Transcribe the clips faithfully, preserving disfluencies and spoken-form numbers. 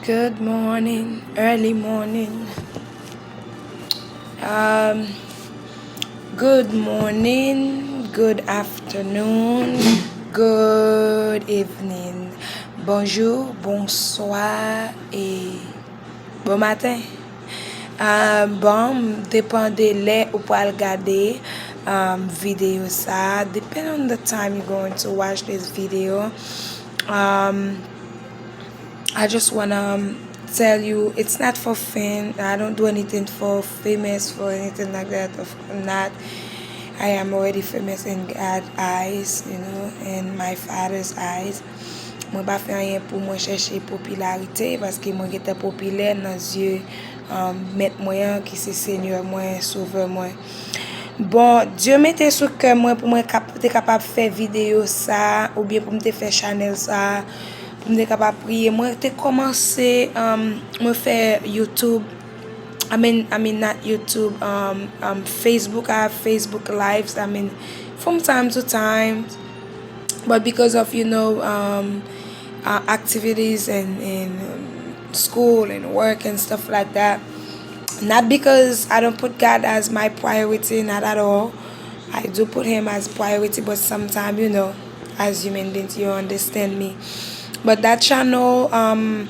Good morning, early morning. Um, good morning, good afternoon, good evening. Bonjou, bonswa e bon maten. Um, bon, depan de lè ou pral gade um, videyo sa, depend on the time you're going to watch this video. Um, I just wanna um, tell you it's not for fame. I don't do anything for famous, for anything like that. Of course not. I am already famous in God's eyes, you know, in my Father's eyes. Mwen pa fè anyen pou mwen chèche popilarite, paske mwen gentan popilè nan zye um, Mèt mwen an, ki se Senyè mwen, Sovè mwen. Bon, Dye mete sou kè mwen pou mwen kap, te kapab fè videyo sa, oubyen pou m te fè chanèl sa, pou m te kapab priye. Mwen te kòmanse, um, mwen fè YouTube, I mean, I mean not YouTube, um, um, Facebook, I have Facebook Lives, I mean, from time to time, but because of, you know, um, uh, activities and, and um, school and work and stuff like that, not because I don't put God as my priority, not at all. I do put him as priority, but sometimes, you know, as human beings, you understand me. But that channel, um,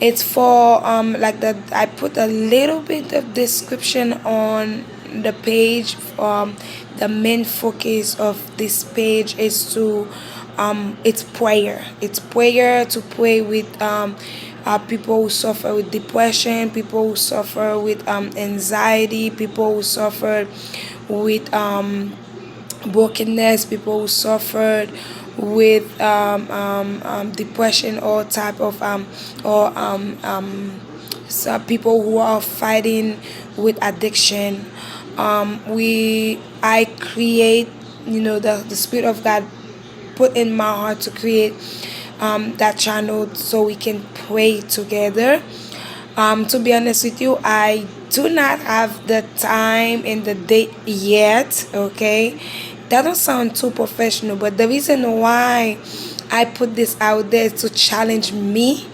it's for um, like the I put a little bit of description on the page. Um, the main focus of this page is to um, it's prayer. It's prayer to pray with um, uh, people who suffer with depression, people who suffer with um, anxiety, people who suffer with um, brokenness, people who suffered with um, um, um, depression, all type of um, or um, um, some people who are fighting with addiction. Um, we I create, you know, the, the spirit of God put in my heart to create um, that channel so we can pray together. Um, to be honest with you, I do not have the time and the date yet, okay? That don't sound too professional, but the reason why I put this out there is to challenge me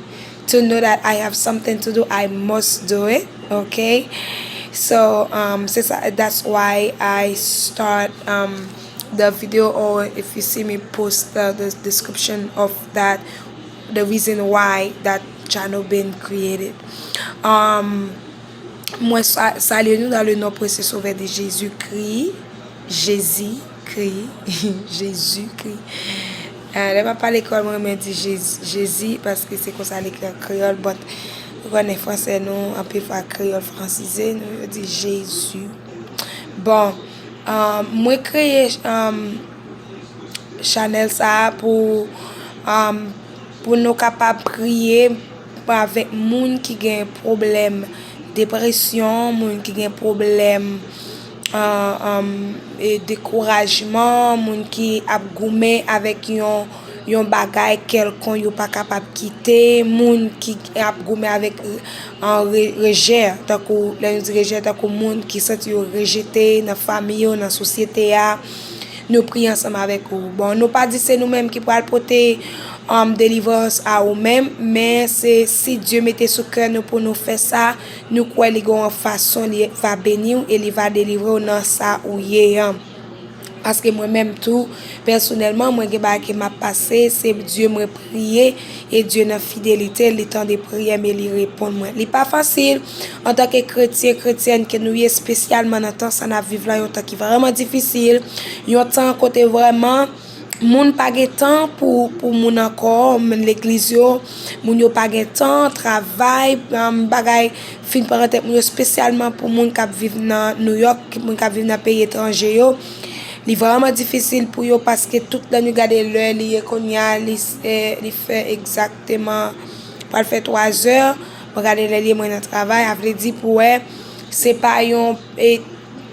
to know that I have something to do, I must do it, okay? So, um, c'est ça, that's why I start um, the video, or if you see me post the, the description of that, the reason why that channel been created. Um, mwen sa- salye nou dans le nom précieux sauveur de Jésus-Christ. Jezi kri, Jezi kri. Lè m ap pale kreyòl, mwen renmen di Jezi, paske se konsa l ekri an kreyòl, but ou konnen fransè nou, anpil fwa kreyòl fransize, nou yo di Jezi. Bon, um, mwen kreye um, chanèl sa a pou, um, pou nou kapab priye avèk moun ki gen pwoblèm depresyon, moun ki gen pwoblèm uh, um, e dekourajman, moun ki ap goumen avèk yon, yon bagay kèlkonk yo pa kapab kite, moun ki ap goumen avèk uh, re, rejè, tankou lè nou di rejè, tankou moun ki santi yo rejete nan fanmi yo, nan sosyete a. Nou priye ansanm avèk ou. Bon, nou pa di se nou menm ki pral pote um, delivrans a ou menm, men se si Dye mete sou kè nou pou nou fè sa, nou kwè li gen yon fason li va beni w e li va delivre w nan sa ou ye an. Paske mwen menm tou, pèsonèlman, mwen gen bagay ke m ap pase, se Dye mwen priye, e Dye nan fidelite, li tande priyè m e li reponn mwen. Li pa fasil, antanke kretyen, kretyèn ke nou ye, espesyalman nan tan sa n ap viv la, yon tan ki vrèman difisil, yon tan kote vrèman moun pa gen tan pou, pou moun ankò, moun legliz yo, moun yo pa gen tan, travay, um, bagay fin pran tèt moun yo, espesyalman pou moun k ap viv nan New York, moun k ap viv nan peyi etranje yo. Li vrèman difisil pou yo paske tout lè nou gade lè li ye kounye a, li, eh, li fè egzakteman, pral fè twa zè. Mwen gade lè li ye, mwen nan travay, a vle di pou wè, se pa yon, eh,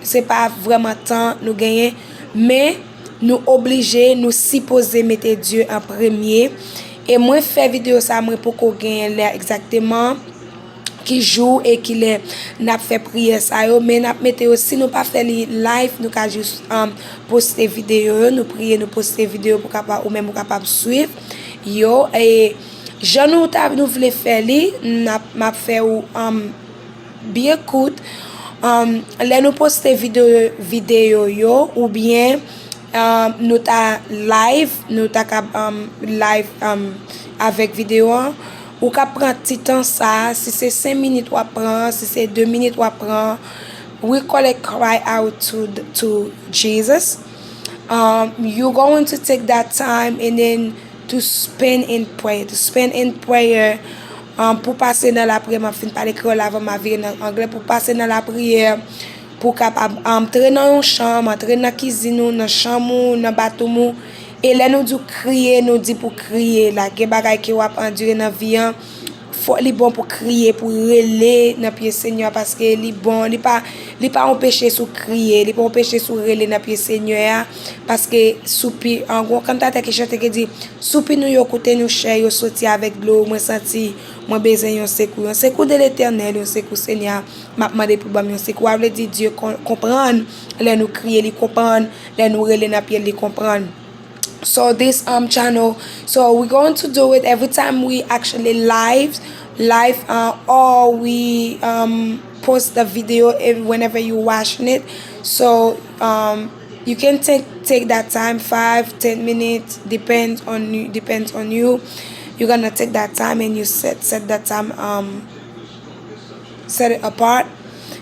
se pa vrèman tan nou genyen, men nou oblije, nou sipoze mete Dye an premye. E mwen fè videyo sa, mwen poko genyen lè egzakteman ki jou e ki lè n ap fè priyè sa yo, men n ap mete yo, si nou pa fè li live, nou ka jis um, poste videyo yo, nou priye, nou poste videyo pou kapab, ou menm ou kapab swiv yo. E Jan nou ta nou vle fè li, n ap, m ap fè ou um, byen kout. Um, lè nou poste videyo, videyo yo, oubyen um, nou ta live, nou ta ka um, live um, avèk videyo an, ou ka pran ti tan sa, si se senk minit w ap pran, si se de minit w ap pran, we call it cry out to, to Jesus. Um, you're going to take that time and then to spend in prayer, to spend in prayer, um, pou pase nan lapriyè, m ap fin pale kreyòl avan m a vire nan anglè, pou pase nan lapriyè, pou kapab antre nan yon chanm, antre nan kizin ou, nan chanm ou, nan batwòm ou. E lè nou di w kriye, nou di pou kriye la. Gen bagay ke w ap andire nan vi an, fò li bon pou kriye, pou rele nan pye Senyè a, paske li bon, li pa, li pa yon peche si w kriye, li pa yon peche si w rele nan pye Senyè a, paske soupi, an gwo kantatè ki chante ki di, soupi nou yo koute nou chè, yo soti avèk dlo, mwen santi mwen bezwen yon sekou, yon sekou de Letènèl, yon sekou Senyè a, m ap mande pou ban m yon sekou. A vle di Dye konprann lè nou kriye, li konprann lè nou rele nan pye l, li konprann. So this um channel, so we're going to do it every time we actually live, live uh, or we um post the video if, whenever you watching it. So um you can take take that time, five, ten minutes, depends on you, depends on you. You're gonna take that time and you set set that time um set it apart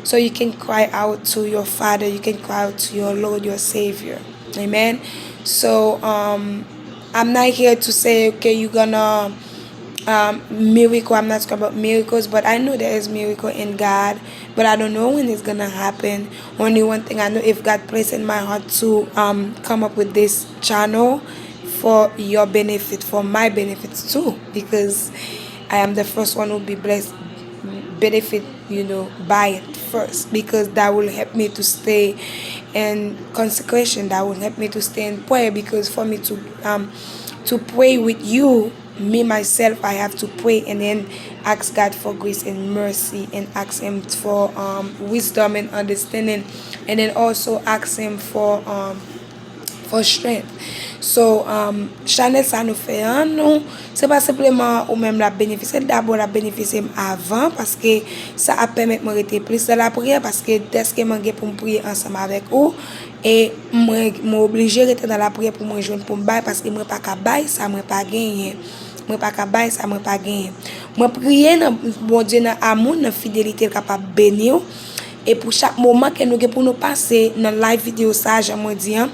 so you can cry out to your Father, you can cry out to your Lord, your Savior. Amen. So um, I'm not here to say, okay, you're gonna um, miracle. I'm not talking about miracles, but I know there is miracle in God, but I don't know when it's gonna happen. Only one thing I know, if God placed in my heart to um, come up with this channel for your benefit, for my benefits too, because I am the first one who be blessed, benefit, you know, by it first, because that will help me to stay in consecration, that will help me to stay in prayer, because for me to um to pray with you, me myself, I have to pray and then ask God for grace and mercy and ask him for um wisdom and understanding, and then also ask him for um for strength. So um chanèl sa nou fè an nou, se pa senpleman ou menm l ap benefisye l, dabò l ap benefisye m avan, paske sa ap pèmèt mwen rete plis nan lapriyè, paske dèske mwen gen pou m priye ansanm avèk ou, e mwen mwen oblije rete nan lapriyè pou mwen jwenn pou m bay, paske mwen pa ka bay sa mwen pa genyen. Mwen pa ka bay sa mwen pa genyen. Mwen priye nan Bondye nan amou, nan fidelite l kapab beni w. E pou chak moman ke nou gen pou nou pase nan live videyo sa, jan mwen di an,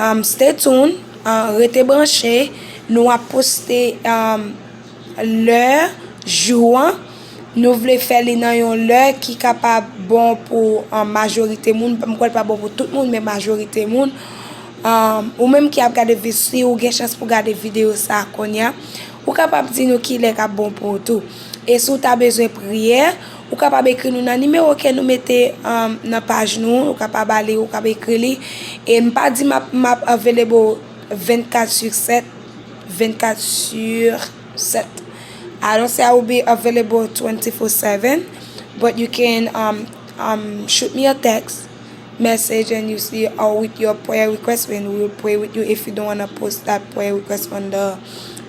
um, stay tuned, uh, rete branche. Nou ap poste um, lè, jou an. Nou vle fè li nan yon lè ki kapab bon pou um, majorite moun. M kwè l pa bon pou tout moun, men majorite moun. Um, ou menm ki ap gade vi, si ou gen chans pou gade videyo sa kounye a, ou kapab di nou ki lè k ap bon pou ou tou. E si w ta bezwen priyè, ou kapab ekri nou nan nimewo ke nou mete um, nan paj nou, ou kapab ale, ou kapab ekri li. E m pa di m ap, m ap available vennkat sur sèt, vennkat sur sèt. I don't say I will be available twenty-four seven, but you can um, um, shoot me a text message and you see or with your prayer request, and we will pray with you if you don't want to post that prayer request on the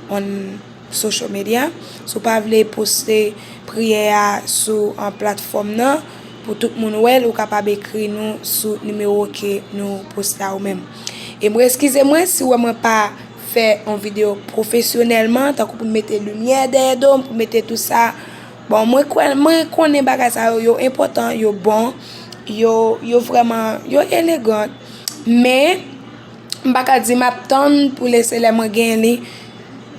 on social media. Si w pa vle poste priyè a sou an platfòm nan pou tout moun wè l, ou kapab ekri nou sou nimewo ke nou poste a ou menm. E mwen eskize mwen si w wè mwen pa fè yon videyo pwofesyonèlman, tankou pou m mete limyè dèyè do m, pou mete tout sa. Bon, mwen kwè, mwen konnen bagay sa yo, yo enpòtan, yo bon, yo, yo vrèman, yo elegan. Men, m pa ka di m ap tann pou lese lè mwen genyen li.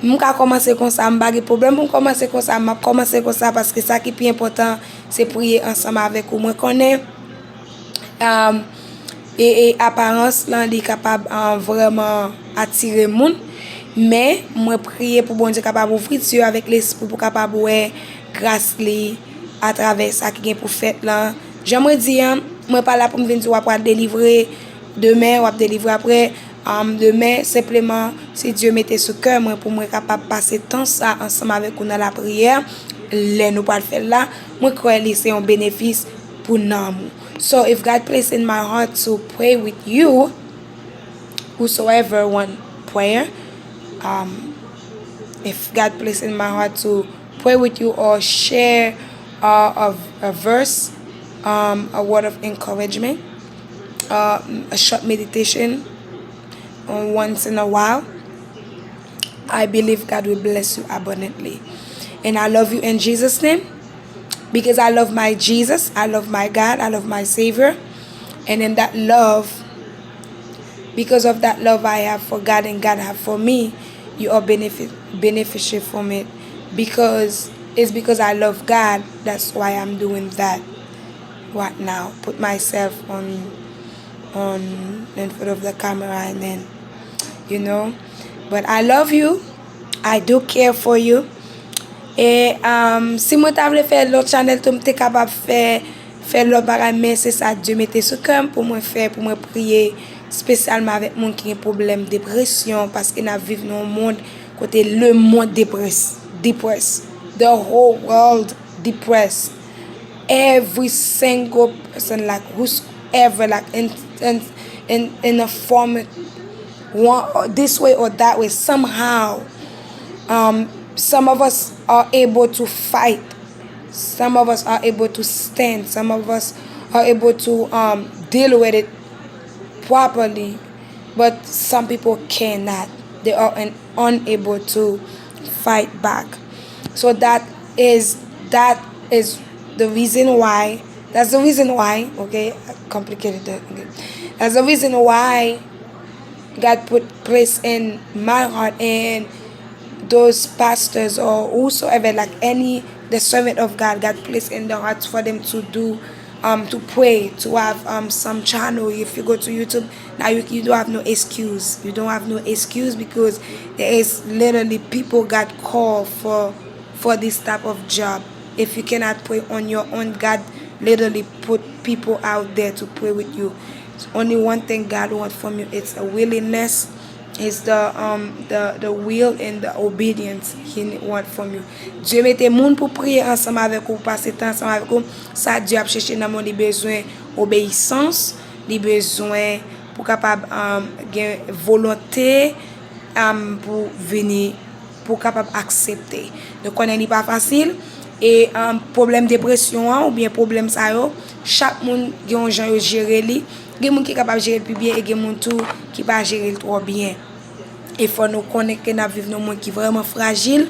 M ka kòmanse konsa, m pa gen pwoblèm pou m kòmanse konsa, m ap kòmanse konsa, paske sa ki pi enpòtan, se priye ansanm avèk ou. Mwen konnen, um, e, e aparans lan, li kapab um, vrèman atire moun. Men, mwen priye pou Bondye kapab ouvri zye avèk lespri pou kapab wè gras li atravè sa ki gen pou fèt lan. Jan mwen di an, mwen pa la pou m vin di w ap pral delivre demen, w ap delivre aprè. Um, demen, senpleman, si Dye mete sou kè mwen pou mwen kapab pase tan sa ansanm avèk ou nan lapriyè, lè nou pral fè l la, mwen kwè li se yon benefis pou nanm ou. So, if God place in my heart to pray with you, whosoever want prayer, um, if God placed in my heart to pray with you or share uh, a, a verse, um, a word of encouragement, uh, a short meditation uh, once in a while, I believe God will bless you abundantly. And I love you in Jesus' name because I love my Jesus, I love my God, I love my Savior. And in that love, because of that love I have for God and God have for me, you are benefit, beneficial from it. Because it's because I love God, that's why I'm doing that right now. Put myself on on in front of the camera and then you know. But I love you. I do care for you. E um, si mwen ta vle fè lòt chanèl tou, m te kapab fè fè lòt bagay, men se sa Dye mete sou kè m pou mwen fè, pou mwen priye espesyalman avèk moun ki gen pwoblèm depresyon, paske n ap viv nan yon mond kote le monde depressed, depressed, the whole world depressed. Every single person, like, whosoever, like, in in in in a form, one this way or that way, somehow, um, some of us are able to fight. Some of us are able to stand. Some of us are able to um, deal with it properly. But some people cannot. They are un- unable to fight back. So that is that is the reason why that's the reason why, okay, complicated that, okay. That's the reason why God put place in my heart and those pastors or whosoever, like any the servant of God, God placed in the hearts for them to do um, to pray, to have um, some channel. If you go to YouTube now, you, you don't have no excuse. You don't have no excuse because there is literally people God call for for this type of job. If you cannot pray on your own, God literally put people out there to pray with you. It's only one thing God wants from you. It's a willingness. It's the um the the will and the obedience He want from you. Dye mete moun pou priye ansanm avèk ou, pou pase tan ansanm avèk ou. Sa Dye ap chèche nan moun, li bezwen obeyisans, li bezwen pou kapab um, gen volonte um, pou vini, pou kapab aksepte. Nou konnen li pa fasil, e um, pwoblèm depresyon an oubyen pwoblèm sa yo, chak moun gen yon jan yo jere li. Gen moun ki kapab jere l pi byen e gen moun tou ki pa jere l twò byen. E fò nou konnen ke n ap viv nan yon mond ki vrèman frajil.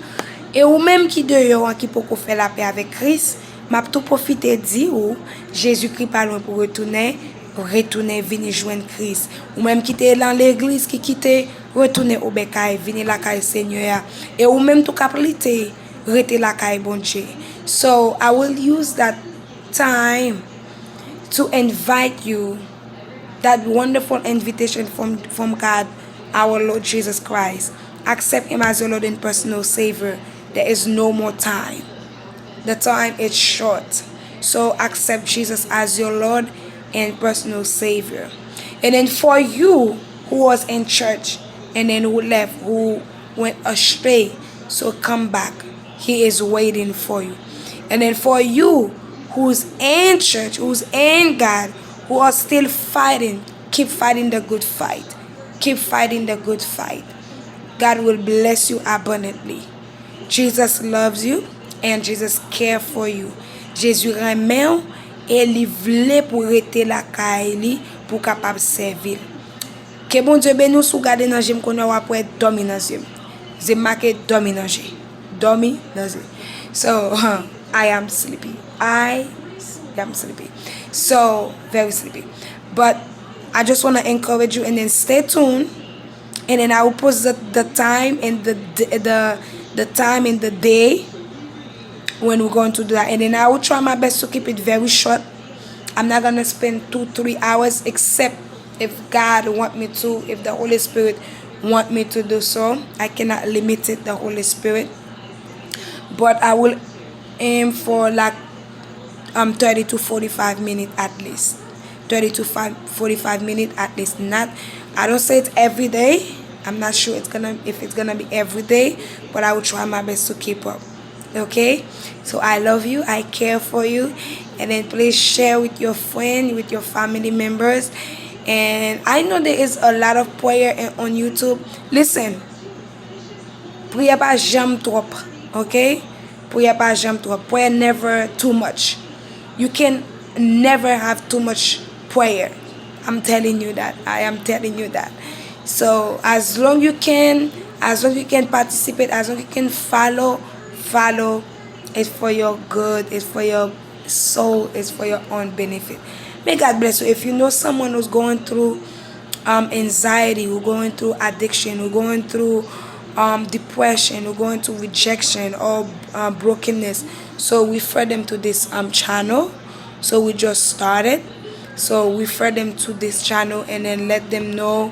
E ou menm ki deyò an, ki poko fè lapè avèk Kris, m ap tou pwofite di ou, Jezikri pa lwen pou retounen, retounen vini jwenn Kris. Ou menm ki te nan legliz, ki kite, retounen obèkay, vini lakay Senyè a. E ou menm tou k ap lite, rete lakay Bondye. So, I will use that time to invite you that wonderful invitation from, from God, our Lord Jesus Christ. Accept Him as your Lord and personal Savior. There is no more time. The time is short. So accept Jesus as your Lord and personal Savior. And then for you who was in church and then who left, who went astray, so come back. He is waiting for you. And then for you who's in church, who's in God, who are still fighting, keep fighting the good fight. Keep fighting the good fight. God will bless you abundantly. Jesus loves you and Jesus care for you. Jezi renmen w e li vle pou w rete lakay li pou w kapab sèvi l. Ke Bondye beni w, si w gade nan je m kounye a w ap wè dòmi nan je m. Je m make dòmi nan je. Dòmi nan je. So, I am sleepy. I am sleepy. So, very sleepy. But I just want to encourage you and then stay tuned. And then I will post the, the time and the, the the the time and the day when we're going to do that. And then I will try my best to keep it very short. I'm not gonna spend two, three hours except if God want me to, if the Holy Spirit want me to do so. I cannot limit it, the Holy Spirit. But I will aim for like um thirty to forty-five minutes at least. Thirty to forty-five minutes at least. Not, I don't say it every day. I'm not sure it's gonna if it's gonna be every day, but I will try my best to keep up. Okay? So I love you. I care for you. And then please share with your friend, with your family members. And I know there is a lot of prayer in- on YouTube. Listen, Priyè pa janm twòp, ok? Priyè pa janm twòp. Prayer never too much. You can never have too much prayer. I'm telling you that. I am telling you that. So as long you can, as long you can participate, as long you can follow, follow. It's for your good. It's for your soul. It's for your own benefit. May God bless you. If you know someone who's going through um, anxiety, who going through addiction, who going through um, depression, who going through rejection or uh, brokenness. So we refer them to this um, channel. So we just started. So we refer them to this channel and then let them know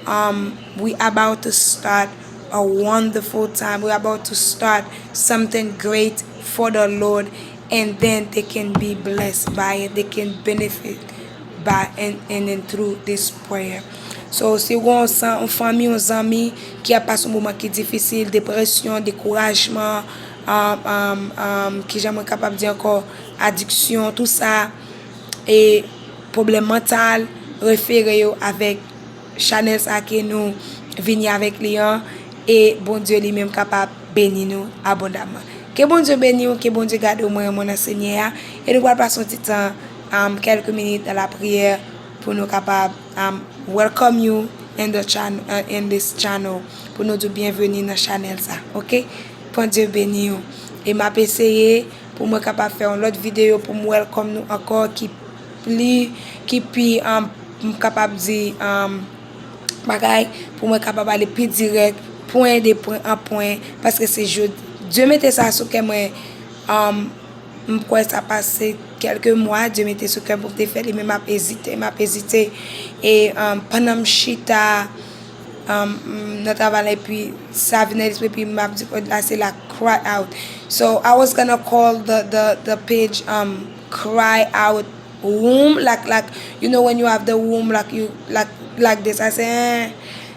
um, we about to start a wonderful time. We're about to start something great for the Lord, and then they can be blessed by it. They can benefit by and, and then through this prayer. So, si w gen yon san- yon fanmi, yon zanmi ki ap pase yon moman ki difisil, depresyon, dekourajman, um, um, um, kijan mwen kapab di ankò, adiksyon, tou sa, e pwoblèm mantal, refere yo avèk chanèl sa ke nou vini avèk li an, e Bondye li menm kapab beni nou abondamman. Ke Bondye beni w, ke Bondye gade w, mwen renmen w nan Senyè a, e nou pral pase yon ti tan, um, kèlke minit nan lapriyè pou nou kapab um, welcome you in the channel, uh, in this channel, pou nou di w byenveni nan chanèl sa, ok? Bondye beni w. E m ap eseye pou mwen kapab fè yon lòt videyo pou m welcome nou ankò ki pli, ki pi, um, m kapab di, um, bagay, pou mwen kapab ale pi dirèk, pwen de pwen an pwen, paske se jodi, Dye mete sa sou kè mwen, um, m kwè sa pase kèlke mwa, Dye mete sou kè m pou m te fè li, men m ap ezite, m ap ezite. E, um, pandan m chita, um, nan travay la, epi sa vin nan lespri, epi m ap di, "Oh, la, se la, cry out." So, I was gonna call the, the, the page, um, Cry Out Room, like, like, you know, when you have the room, like, you, like, like this, I say, eh,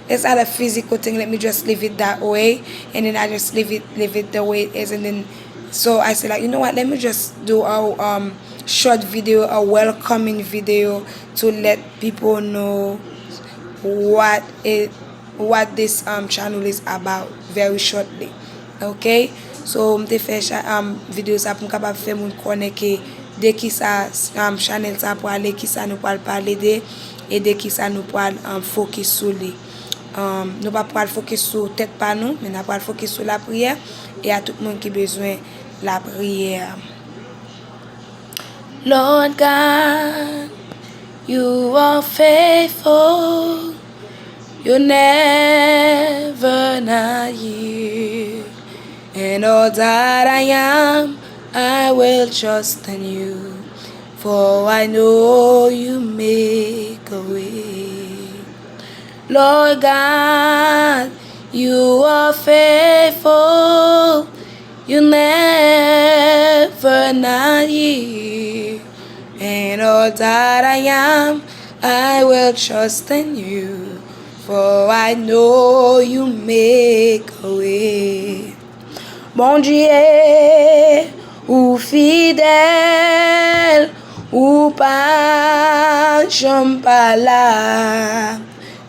it's not a physical thing, let me just leave it that way, and then I just leave it, leave it the way it is, and then, so I say, like, you know what, let me just do a, um, short video, a welcoming video to let people know what it, what this, um, channel is about very shortly. Ok? So, m te fè cha- um, videyo sa pou m kapab fè moun konnen ke de kisa, um, chanèl sa prale, kisa nou pral pale de, e de kisa nou pral, um, fokis sou li. Um, nou pa pral fokis sou tèt pa nou, men n a pral fokis sou lapriyè e a tout moun ki bezwen lapriyè. Lord God, you are faithful. You never not here. And all that I am, I will trust in you. For I know you make a way. Lord God, you are faithful. You never not here. And all that I am, I will trust in you. For I know you make a way. Bondye, ou fidèl, ou pa janm pa la.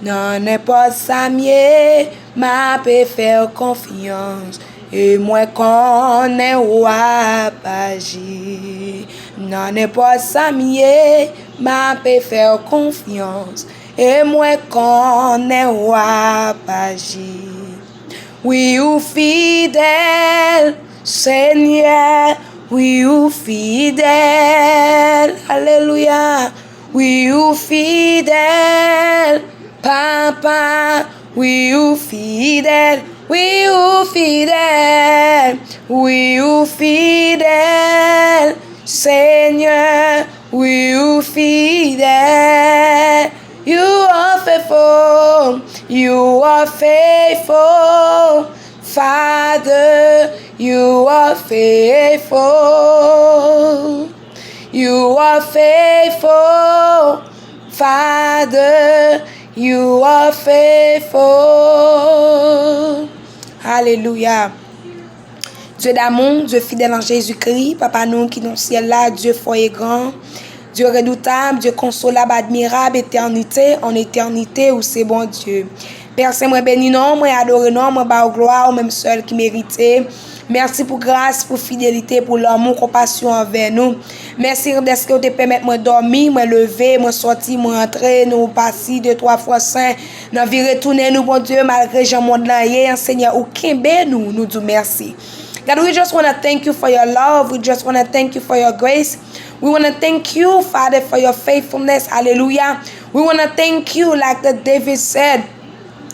Nan nenpòt sa m ye, m ape fè w konfyans. E mwen konnen w ap aji. Nan nenpòt sa m ye, m ape fè w konfyans. E mwen konnen w ap aji. Wi, ou fidèl, Senyè. Wi, ou fidèl. Alelouya. Wi, ou fidèl, Papa. Wi, ou fidèl. Wi, ou fidèl. Wi, ou fidèl, Senyè. Wi, ou fidèl. You are faithful. You are faithful. Father, you are faithful. You are faithful. Father, you are faithful. Alelouya. Dieu d'amour, Dieu fidèle en Jésus-Christ, Papa nou ki nan syèl la, Dieu fort et grand, Dieu redoutable, Dieu consolable, admirable, éternité en éternité, ou se Bondye. Pè Sen, mwen beni non, mwen adore non, mwen ba w glwa, ou menm sèl ki merite. Mèsi pou gras, pou fidelite, pou lanmou, konpasyon anvè nou. Mèsi dèske w te pèmèt mwen dòmi, mwen leve, mwen sòti, mwen antre, nou pati de twa fwa sen, nan vire tounen nou, Bondye, malgre jan mond lan ye an, Senyè, ou kenbe nou, nou di w mèsi. God, we just want to thank you for your love. We just want to thank you for your grace. We want to thank you, Father, for your faithfulness. Hallelujah. We want to thank you, like the David said,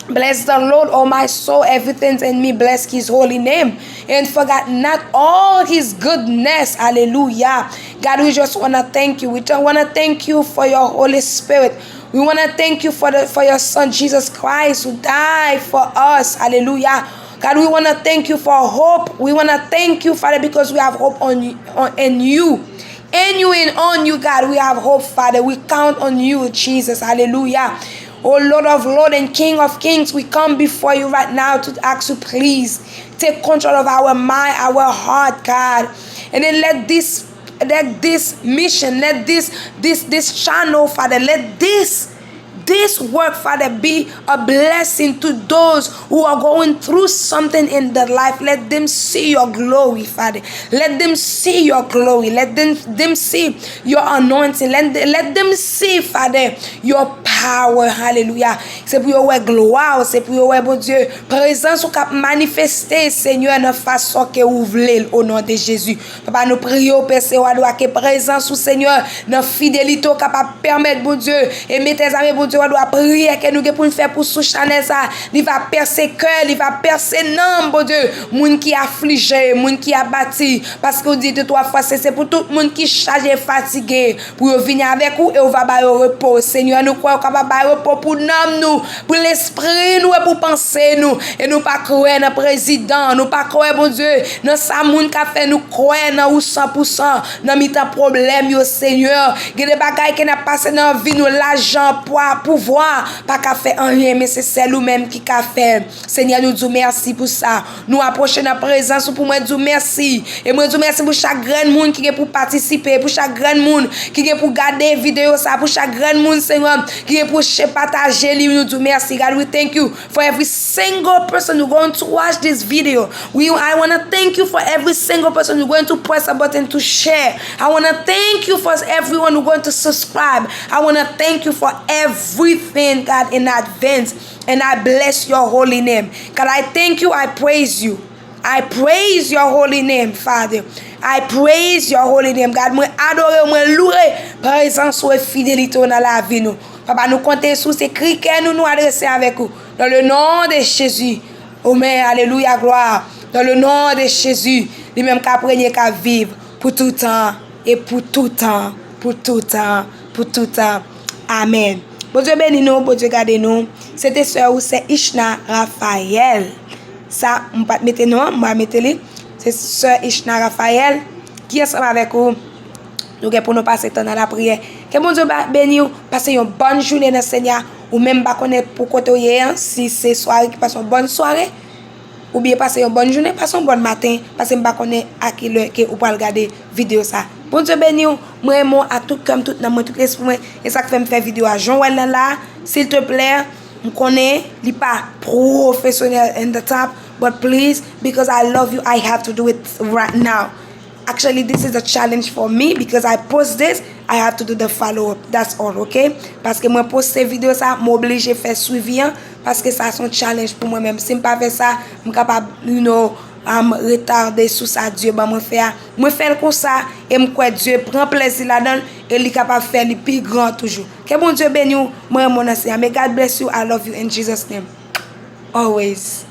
"Bless the Lord, oh my soul, everything in me, bless his holy name, and forget not all his goodness." Hallelujah. God, we just want to thank you. We just want to thank you for your Holy Spirit. We want to thank you for, the, for your Son, Jesus Christ, who died for us. Hallelujah. God, we want to thank you for hope. We want to thank you, Father, because we have hope on, on in you. In you and on you, God, we have hope, Father. We count on you, Jesus. Hallelujah. Oh Lord of Lord and King of Kings, we come before you right now to ask you, please, take control of our mind, our heart, God. And then let this let this mission, let this this this channel, Father, let this this work, Father, be a blessing to those who are going through something in their life. Let them see your glory, Father. Let them see your glory. Let them, them see your anointing. Let, let them see, Father, your power. Hallelujah. Se pou yo wè glwa w, se pou yo wè, Bondye, prezans ou k ap manifeste, Senyè, nan fason ke ou vle l, o non de Jezi. Papa, nou priye w, Pè Sen, w a dwa ke prezans ou, Senyè, nan fidelite w kapab pèmèt, Bondye, e mete zame, Bondye, w a dwa priyè ke nou gen pou n fè pou sou chanèl sa, li va pèse kè, li va pèse nanm, Bondye, moun ki aflije, moun ki abati, paske w di de twa fwa, se, se pou tout moun ki chaje, fatige, pou yo vini avèk ou e w va ba yo repo. Senyè, nou kwè w kapab bay repo pou nanm nou, pou lespri nou e pou panse nou. E nou pa kwè nan prezidan, nou pa kwè, Bondye, nan sa moun ka fè, nou kwè nan ou san pou san, nan mitan pwoblèm yo, Senyè. Gen de bagay ke n ap pase nan vi nou, lajan, pwa, pouvwa, pa ka fè anyen, men se sèl ou menm ki ka fè. Senyè, nou di w mèsi pou sa. Nou apwoche nan prezans ou pou mwen di w mèsi. E mwen di w mèsi pou chak grenn moun ki gen pou patisipe, pou chak grenn moun ki gen pou gade videyo sa, pou chak grenn moun, Senyè, ki gen pou che-, pataje li, nou di w mèsi. God, we thank you for every single person who going to watch this video. We, I want to thank you for every single person who going to press a button to share. I want to thank you for everyone who going to subscribe. I want to thank you for everything, God, in advance. And I bless your holy name. God, I thank you, I praise you. I praise your holy name, Father. I praise your holy name. God, mwen adore w, mwen louwe prezans ou e fidelite w nan lavi nou. Papa, nou konte sou, se kri kè nou, nou adrese avèk ou. Dans le nom de Jésus. Amen. Alelouya, glwa. Dans le nom de Jésus. Li menm k ap renye, k ap viv pou tout tan e pou tout tan, pou tout tan, pou tout tan. Amèn. Bondye beni nou, Bondye gade nou. Se te sè ou, sè Ichna Raphaël. Sa, m pa t mete non an, m va mete li. Se sè Ichna Raphaël ki ansanm avèk ou. Nou gen pou nou pase tan nan lapriyè. Ke Bondye ba-, beni w, pase yon bòn jounen nan Senyè a. Ou menm, m pa konnen pou kote w ye an, si se sware ki pase yon bòn sware, oubyen pase yon bòn jounen, pase yon bòn maten, paske m pa konnen a ki lè ke ou pral gade videyo sa. Bondye beni w, mwen renmen w ak tout kè m, tout nanm mwen, tout lespri mwen, e sa k fè m fè videyo a jan w wè l lan la, silteplè, m konnen li pa pwofesyonèl in the top, but please, because I love you, I have to do it right now. Actually, this is a challenge for me because I post this, I have to do the follow up. That's all, okay? Paske mwen poste videyo sa, m oblije fè swivi an, paske sa se yon challenge pou mwen menm. Si m pa fè sa, m kapab, you know, um, retade sou sa Dye ban mwen fè a. Mwen fè l konsa, e m kwè Dye pran plezi ladan l, e li kapab fè li pi gran toujou. Ke Bondye beni w, mwen renmen w nan Senyè a. May God bless you, I love you in Jesus name. Always.